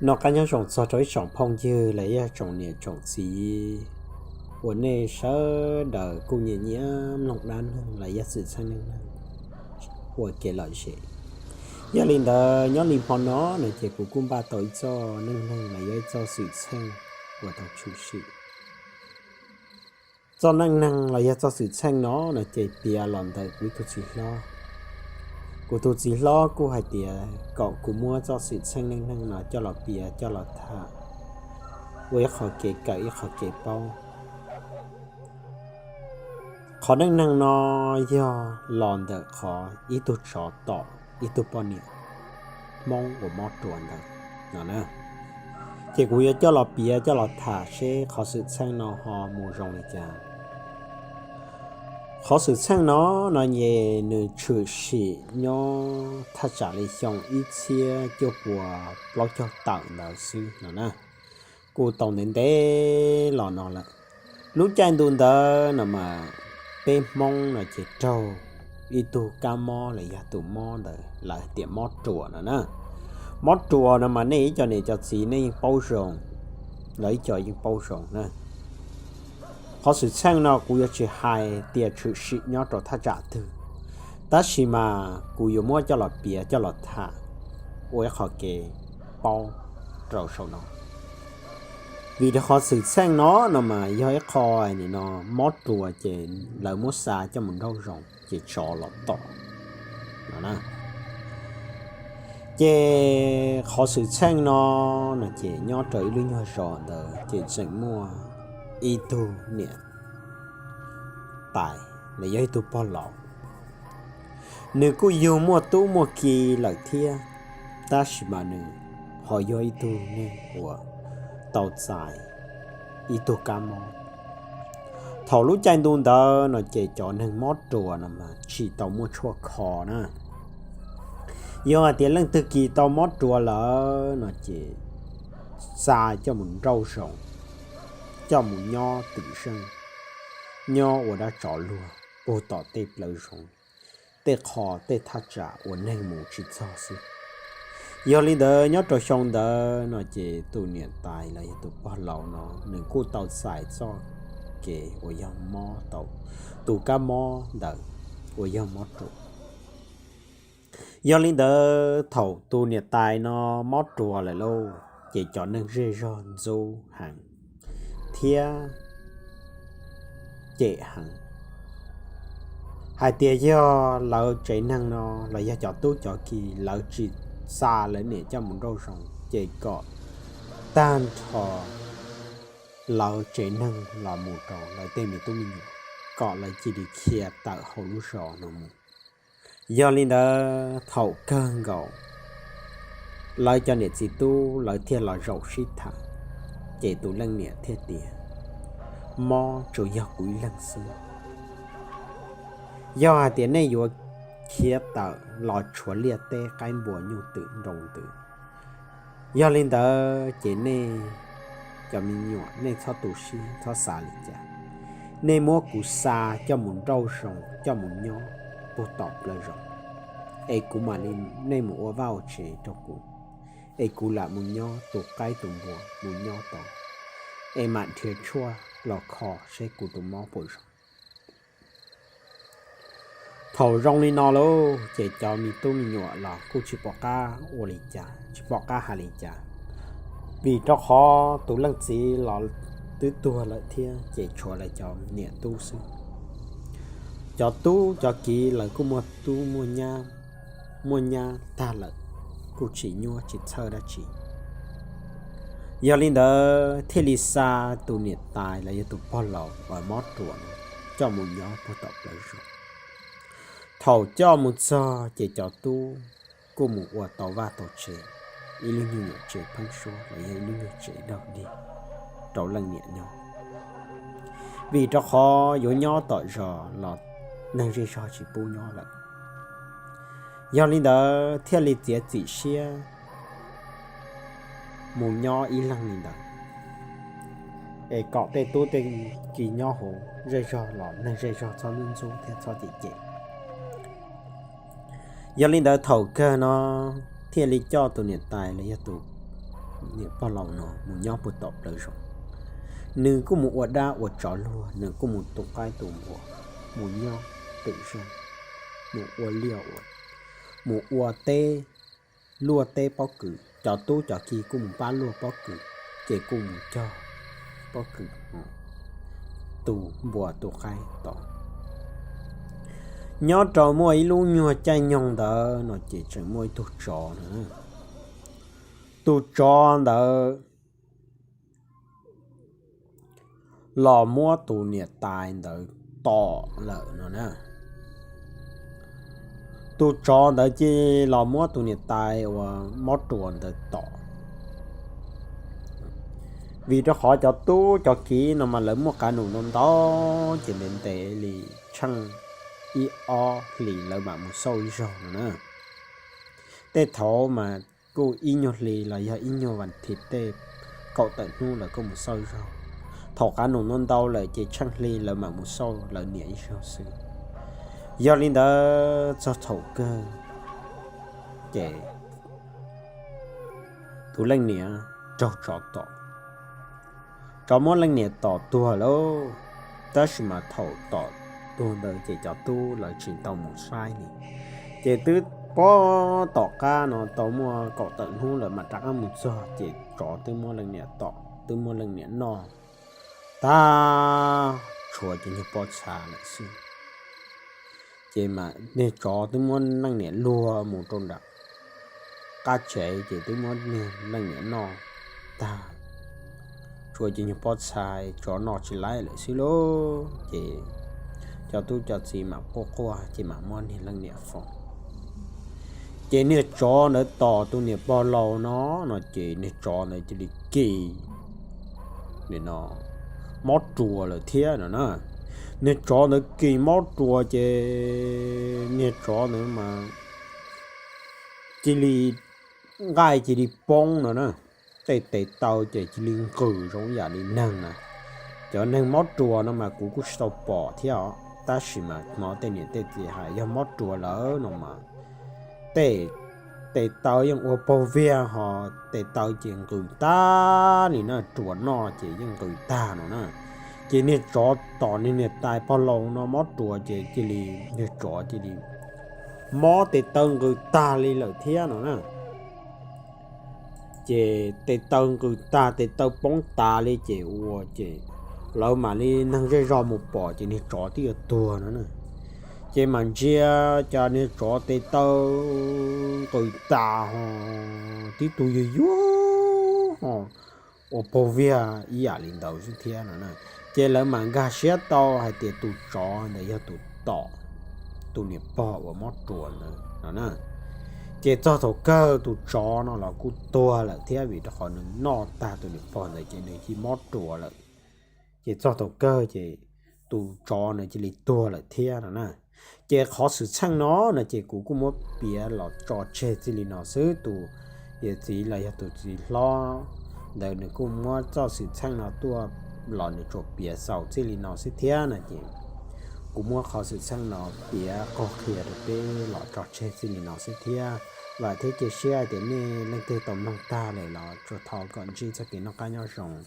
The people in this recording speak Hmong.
Noj qab nyob zoo txog rau ib tsoom phooj ywg los yog tsoom niam tsoom txiv uas nej sawv daws kuj nyiam nyiam mloog dab neeg los yog xwm txheej neej neeg ua kev lom zem. Yog li ntawd nyob li hmo no no ces kuv kuj npaj tau ib txoj neej neeg los yog ib txoj xwm txheej uas tau tshwm sim. Txoj neej neeg los yog txoj xwm txheej no no ces piav los ntawm kuv ib tug txiv hlob. Kuv tus txiv hlob kuj hais tias kom kuv muab txoj xwm txheej neej neeg no coj los piav coj los tham ua ib qho kev kawm ib qho kev paub. Qhov neej neeg no yog los ntawm qhov ib tug tsov tom ib tug poj niam Hmoob uas mob ruas ntawd no na. Ces kuv yuav coj los piav coj los tham seb qhov xwm txheej no ho mus zoo li cas. Qhov xwm txheej no no ces nws tshwm sim nyob thaj tsam li xyoo ib txhiab cuaj puas plaub caug tawm ntawd xwb no na. Kuj tau ntev ntev los no lawm. Lub caij ntu ntawd no mas peb Hmoob no ces raug ib tug kab mob los yog tus mob ntawd lawv tias mob ruas no na. Mob ruas no mas nej ib co niam cov txiv nej yeej paub zoo, lawv ib co yeej paub zoo na. Qhov xwm txheej no kuv yuav tsis hais tias tshwm sim nyob rau thaj tsam twg, tab sis mas kuv yuav muab coj los piav coj los tham ua ib qho kev paub rau saum no. Vim rau qhov xwm txheej no no mas yog ib qho nim no mob ruas ces lawv muab xa coj mus nrauj zoov ces tsov los tom no na. Ces qhov xwm txheej no no ces nyob rau ib lub nyuag zos ntawd ces tseem muaj ib tug niam tais los yog ib tug pog laus. Nws kuj yug muaj tub muaj ki lawm thiab, tab sis mas nws ho yog ib tug neeg uas tau txais ib tug kab mob. Thaum lub caij ntu ntawd no ces cov neeg mob ruas no mas tsis tau muaj tshuaj kho na. Yog hais tias leej twg kis tau mob ruas lawm no ces xa coj mus nrauj zoov, coj mus nyob twm zeej, nyob ua dab tsov luag puag tom tej plawv zoov, tej qho tej thaj tsam uas neeg mus tsis txog xwb. Yog li ntawd nyob rau xyoo ntawd no ces tus niam tais los yog tus pog laus no nws kuj tau txais txoj kev uas yog mob tau tus kab mob ntawd uas yog mob ruas. Yog li ntawd thaum tus niam tais no mob ruas lawm lauj, ces cov neeg zej zog ntxub heev thiab cem heev hais tias yog lawv tsev neeg no los yog cov tub cov ki lawv tsis xa lawv niam coj mus nrauj zoov ces kom tag nrho lawv tsev neeg los mus rau lawv tej me tub me nyuam, kom lawv cia li khiav tawm hauv lub zos no mus. Yog li ntawd thaum kawg nkaus lawv cov niam txiv tub lawv thiaj los zaum sib tham, ces tus leej niam thiaj tias, mob tsuas yog kuv ib leeg xwb. Yog hais tias nej yuav khiav tawm los tshuav liaj teb qaib npua nyuj twm nroo ntws, yog li ntawd ces nej cov me nyuam nej txhob tu siab txhob xav li cas. Nej muab kuv xa coj mus nrauj zoov coj mus nyob puag tom plawv zoov, es kuv mam li, nej mus ua vaj ua tsev rau kuv, es kuv lam mus nyob tu qaib tu npua mus nyob tod, es mam nrhiav tshuaj los kho seb kuv tus mob puas zoo. Thaum zoo li no lauj, ces cov me tub me nyuam los kuj tsis pom qab ua li cas, tsis pom qab hais li cas, vim rau qhov tus leej txiv los twb tuag lawm thiab, ces tshuav lawv cov niam tub xwb. Cov tub cov kiv lawv kuj muaj tub muaj nyab, muaj nyab tag lawm, kuj tsis nyuaj tsis txhawj dab tsi. Yog li ntawd thiaj li xa tus niam tais los yog tus pog laus uas mob ruas coj mus nyob puag tom plawv zos. Thaum coj mus txog ces cov tub kuj mus ua tau vaj tau tsev, ib lub nyuag nyuam tsev pheeb suab los yog ib lub nyuag tsev dog dig rau leej niam nyob, vim rau qhov yuav nyob tom zos los neeg zej zog tsis pub nyob lawm. Yog li ntawd thiaj li txiav txim siab mus nyob ib leeg li ntawd, es kom tej tub tej ki nyob hauv zej zog los neeg zej zog txhob ntxub ntxub thiab txhob cem cem. Yog li ntawd thaum kawg no thiaj li coj tus niam tais los yog tus niam pog laus no mus nyob puag tom plawv zos. Nws kuj mus ua dab ua tsov luag, nws kuj mus tu qaib tu npua, mus nyob pem zos, mus ua liaj ua, mus ua teb, luaj teb pob kws, cov tub cov ki kuj mus pab luaj pob kws, ces kuj mus cog pob kws tu npua tu qaib tod. Nyob rau muaj ib lub nyuag caij nyoog ntawd no ces tseem muaj ib tug tsov no. Tus tsov ntawd los muab tus niam tais ntawd tom lawm no na. Tus tsov ntawd cia li los muab tus niam tais uas mob ruas ntawd tom. Vim rau qhov cov tub cov kiv no mas lawv muaj qab num ntau ntau, ces ntev ntev li tsheej ib ob hlis lawv mam mus xauj ib zaug no na. Tej thaud mas kuj ib nyuag hli los yog ib nyuag vas thiv tej, kaum tawm hnub lawv kuj mus xauj ib zaug. Thaum qab num ntau ntau lawm ces tsheej hli lawv mam mus xauj lawv niam ib zaug xwb. Yog li ntawd txog thaum kawg ces tus leej niam raug tsov tom. Tsov muab leej niam tom tuag lauj. Tab sis mas thaum tom tuag ntawd ces cov tub lawv tsis tau mus saib li. Ces twb pob tom qab no tau muaj kaum tawm hnub lawm mam rov qab mus txog ces tsov twb muab leej niam tom, twb muab leej niam noj tag, tshuav cov nyuag pob txha lawm xwb. Ces mas niag tsov twb muab leej niam luag mus rau nram qab tsev ces twb muab leej niam noj tag, tshuav cov nyuag pob txha, tsov noj tsis laib lawm xwb lauj. Ces cov tub cov txiv mam quaj quaj ces mam muab niag leej niam faus. Ces niag tsov ntawd tom tus niam pog laus no, no ces niag tsov ntawd cia li kis no mob ruas lawm thiab no na. Niag tsov ntawd kis mob ruas ces niag tsov ntawd mas cia li nqaij cia li poob no na. Tej tes taw ces cia li nqws zoo yam li neeg na. Cov neeg mob ruas no mas kuv kuj tsis tau pom thiab os, tab sis mas hnov tej niam tej txiv hais yog mob ruas lawm no mas tej tes taw yeej ua paug viag ho, tes taw ces nqws tag li na, ruas noj ces yeej nqws tag no na. Ces niag tsov tom niag niam tais pog laus no mob ruas ces cia li niag tsov cia li mob tes taw nqws tag li lawm thiab no na. Ces tes taw nqws tag, tes taw poob tas li ces ua ces lawv mam li neeg zej zog mus pom ces niag tsov twb yuav tuag no na. Ces mam ntsia cas niag tsov tes taw nqws tas ho tib tug yuag yuag ho ua paug viag ib yam li ntawd xwb thiab no na. Ces lawv mam nkag siab tau hais tias tus tsov ntawd yog tus tom tus niam pog uas mob ruas ntawd no na. Ces txog thaum kawg tus tsov no los kuj tuag lawm thiab, vim rau qhov nws noj tag tus niam pog ntawd ces nws cia mob ruas lawm. Ces txog thaum kawg ces tus tsov nws cia li tuag lawm thiab no na. Ces qhov xwm txheej no no ces kuv kuj muab piav los tso tseg txij li no xwb. Tus yawm txiv los yog tus txiv hlob ntawd nws kuj muab txoj xwm txheej no tuaj los nws tsuas piav xaus txij li no xwb thiab no ces kuv muab qhov xwm txheej no piav qog qhia rau peb los tso tseg txij li no xwb thiab. Vam thiab cia siab hais tias nej leej twg tau mloog tag lawm los tsuas thov kom ntsib txoj kev noj qab nyob zoo.